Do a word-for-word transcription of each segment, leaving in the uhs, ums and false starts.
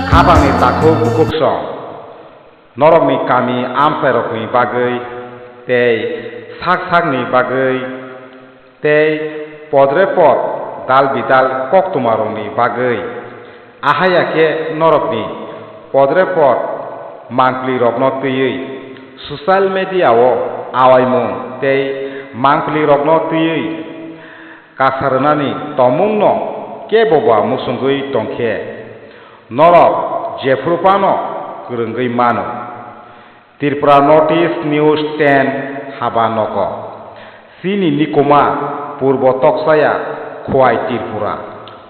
Habangni takhuk bukhuksong, norokni kami amchairokni bagwi tei sak sakni bagwi tei podre pod dal bidal koktwmarokni bagwi, ahaya khe norokni podre pod mangpilirokno twiwi, social media-o awaimung tei mangpilirokno twiwi kasa rwnani tongmungno kebo ba muchungwi tong khe, norok jephru phano kwrwngwi mano. Tripura Notice News ten haba nogo. Chini nikuma Purbo Toksaya, Khowai Tripura.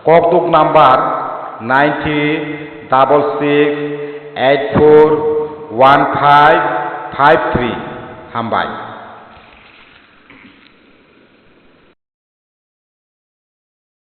Kokduk number nine three double six eight four one five five three. Hambai.